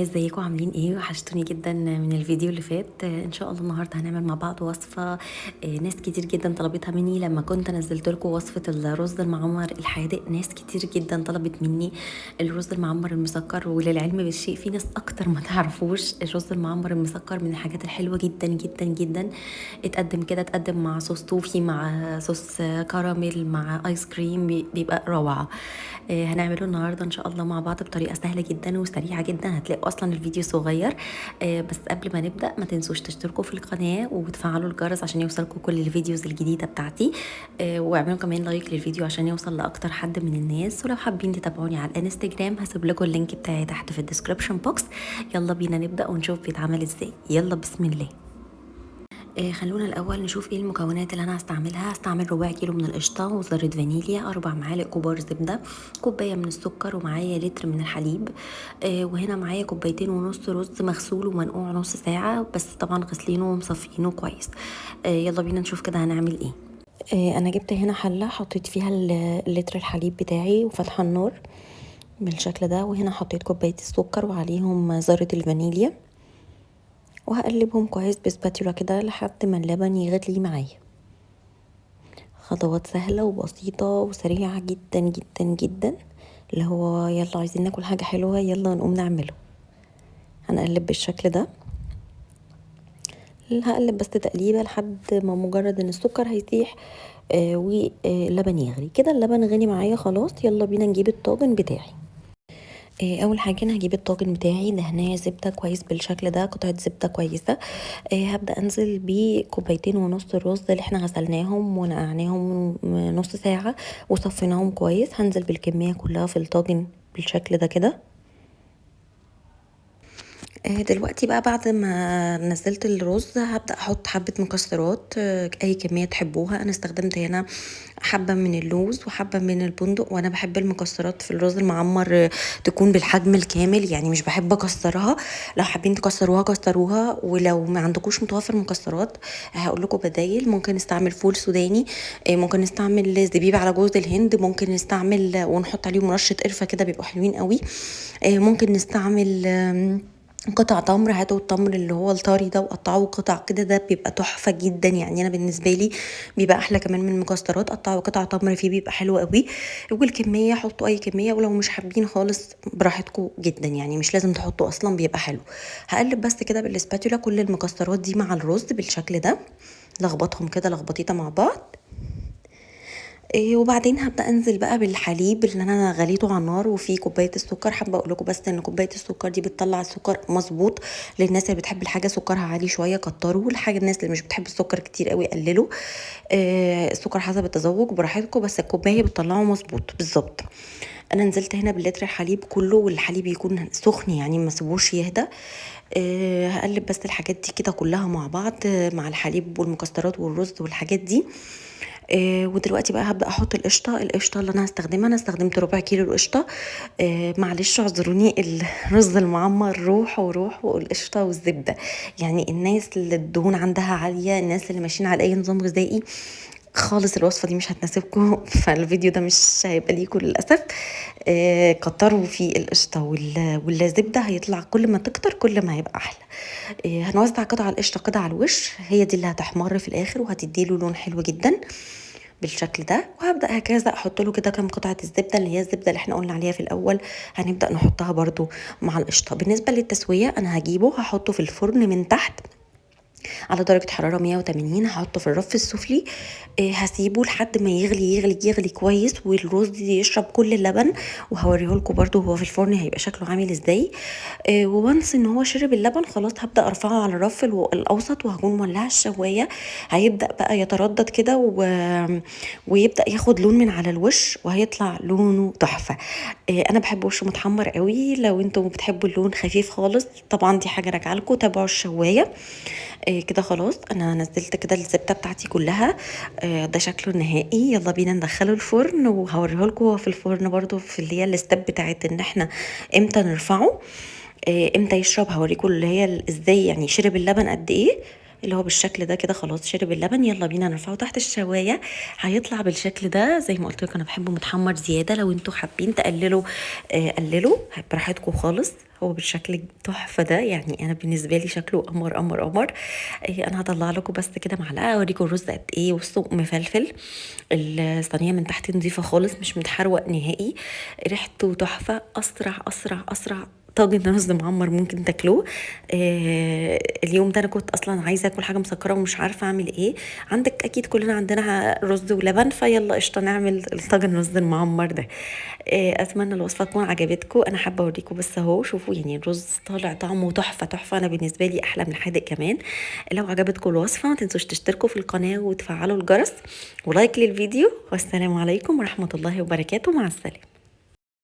ازيكم عاملين ايه؟ وحشتوني جدا من الفيديو اللي فات. ان شاء الله النهارده هنعمل مع بعض وصفه ناس كتير جدا طلبتها مني لما كنت نزلت لكم وصفه الرز المعمر الحادق. ناس كتير جدا طلبت مني الرز المعمر المسكر، وللعلم بالشيء في ناس اكتر ما تعرفوش الرز المعمر المسكر من الحاجات الحلوة جدا جدا جدا. اتقدم كده، اتقدم مع صوص توفي، مع صوص كراميل، مع ايس كريم، بيبقى روعه. هنعمله النهارده ان شاء الله مع بعض بطريقة سهلة جدا وسريعة جدا، هتلاقوا اصلا الفيديو صغير. بس قبل ما نبدا ما تنسوش تشتركوا في القناة وتفعلوا الجرس عشان يوصلكم كل ال videos الجديدة بتاعتي، واعملوا كمان like للفيديو عشان يوصل لاكتر حد من الناس. ولو حابين تتابعوني على الانستجرام هسيب لكم ال link بتاعي تحت في ال description box. يلا بينا نبدا ونشوف بيتعمل ازاي. يلا بسم الله. خلونا الاول نشوف ايه المكونات اللي انا هستعملها. هستعمل ربع كيلو من القشطه وذره فانيليا، 4 معالق كبار زبدة، كوباية من السكر، ومعايا لتر من الحليب. وهنا معايا 2.5 كوباية رز مغسول ومنقوع نص ساعة بس، طبعا غسلينه ومصفينه كويس. يلا بينا نشوف كده هنعمل ايه. انا جبت هنا حله حطيت فيها اللتر الحليب بتاعي وفتحه النار بالشكل ده، وهنا حطيت كوباية السكر وعليهم ذره الفانيليا، وهقلبهم كويس بسباتولا كده لحد ما اللبن يغلي معايا. خطوات سهلة وبسيطة وسريعة جدا جدا جدا، اللي هو يلا عايزين ناكل حاجة حلوة يلا نقوم نعمله. هنقلب بالشكل ده، هقلب بس تقليبة لحد ما مجرد ان السكر هيسيح واللبن يغلي كده. اللبن غلي معايا خلاص، يلا بينا نجيب الطاجن بتاعي. اول حاجة انا هجيب الطاجن بتاعي، دهناه زبدة كويس بالشكل ده، قطعه زبدة كويسة. هبدا انزل ب2.5 كوباية الرز اللي احنا غسلناهم ونقعناهم نص ساعة وصفيناهم كويس. هنزل بالكمية كلها في الطاجن بالشكل ده كده. دلوقتي بقى بعد ما نزلت الرز هبدأ احط حبة مكسرات، اي كمية تحبوها. انا استخدمت هنا حبة من اللوز وحبة من البندق، وانا بحب المكسرات في الرز المعمر تكون بالحجم الكامل، يعني مش بحب اكسرها. لو حابين تكسروها كسروها، ولو ما عندكوش متوفر مكسرات هقول لكم بدايل. ممكن نستعمل فول سوداني، ممكن نستعمل زبيب على جوز الهند، ممكن نستعمل ونحط عليهم رشة قرفة كده بيبقوا حلوين قوي. ممكن نستعمل قطع تمر، هاتوا التمر اللي هو الطري ده وقطعوه قطع كده، ده بيبقى تحفة جدا. يعني انا بالنسبة لي بيبقى احلى كمان من المكسرات. قطعوا قطع تمر فيه بيبقى حلو قوي. والكمية حطوا اي كمية، ولو مش حابين خالص براحتكم جدا، يعني مش لازم تحطوا اصلا، بيبقى حلو. هقلب بس كده بالسباتولا كل المكسرات دي مع الرز بالشكل ده، لخبطهم كده لخبطيطة مع بعض. وبعدين هبدأ انزل بقى بالحليب اللي انا غليته على النار وفيه كوباية السكر. حابة اقول لكم بس ان كوباية السكر دي بتطلع السكر مظبوط. للناس اللي بتحب الحاجة سكرها عالي شوية كتروا، الحاجة الناس اللي مش بتحب السكر كتير قوي قللوا. السكر حسب التذوق براحتكم، بس الكوباية بتطلعه مظبوط بالظبط. انا نزلت هنا باللتر الحليب كله، والحليب يكون سخن يعني ما سيبوش يهدى. هقلب بس الحاجات دي كده كلها مع بعض، مع الحليب والمكسرات والرز والحاجات دي. ودلوقتي بقى هبدأ احط القشطة. القشطة اللي انا هستخدمها، انا استخدمت ربع كيلو القشطة. معلش اعذروني، الرز المعمر روح وروح والقشطة والزبدة. يعني الناس اللي الدهون عندها عالية، الناس اللي ماشيين على اي نظام غذائي خالص، الوصفة دي مش هتناسبكم، فالفيديو ده مش هيبقى ليكم للأسف. كتروا في القشطة والزبدة، هيطلع كل ما تكتر كل ما هيبقى أحلى. هنوزع قطع القشطة كده على الوش، هي دي اللي هتحمر في الآخر وهتديله لون حلو جدا بالشكل ده. وهبدأ هكذا أحط له كده كام قطعة الزبدة اللي هي الزبدة اللي احنا قلنا عليها في الأول، هنبدأ نحطها برضو مع القشطة. بالنسبة للتسوية أنا هجيبه هحطه في الفرن من تحت على درجة حرارة 180، هحطه في الرف السفلي. هسيبه لحد ما يغلي يغلي يغلي كويس والرز يشرب كل اللبن، وهوريه لكم برده وهو في الفرن هيبقى شكله عامل ازاي. وانس ان هو شرب اللبن خلاص هبدأ ارفعه على الرف الاوسط، وهكون مولعه الشوايه. هيبدأ بقى يتردد كده ويبدأ ياخد لون من على الوش، وهيطلع لونه تحفة. انا بحب وشه متحمر قوي، لو انتم بتحبوا اللون خفيف خالص طبعا دي حاجة راجعه لكم، تابعوا الشوايه. كده خلاص انا نزلت كده الزبدة بتاعتي كلها. ده شكله النهائي. يلا بينا ندخله الفرن، وهوريه لكم في الفرن برده في اللي هي الستيب بتاعت ان احنا امتى نرفعه، امتى يشرب. هوريكم اللي هي ازاي يعني شرب اللبن قد ايه، اللي هو بالشكل ده كده خلاص شرب اللبن. يلا بينا نرفعه تحت الشوايه، هيطلع بالشكل ده. زي ما قلت لكم انا بحبه متحمر زيادة، لو انتوا حابين تقللوا، قللوا براحتكم خالص. هو بالشكل التحفة ده، يعني انا بالنسبة لي شكله قمر قمر قمر. انا هطلع لكم بس كده معلقه اوريكم الرز قد ايه. بصوا مفلفل، الصينية من تحت نظيفة خالص، مش متحروق نهائي، ريحته تحفة. اسرع اسرع اسرع طاجن رز معمر ممكن تاكلوه. اليوم ده انا كنت اصلا عايزه اكل حاجة مسكره ومش عارفه اعمل ايه. عندك اكيد كلنا عندنا رز ولبن، فيلا قشطه نعمل الطاجن رز المعمر ده. اتمنى الوصفة تكون عجبتكم. انا حابة اوريكم بس اهو، شوفوا يعني الرز طالع طعمه تحفة تحفة، انا بالنسبة لي احلى من الحادق كمان. لو عجبتكم الوصفة ما تنسوش تشتركوا في القناة وتفعلوا الجرس و like للفيديو، والسلام عليكم ورحمة الله وبركاته. مع السلامة.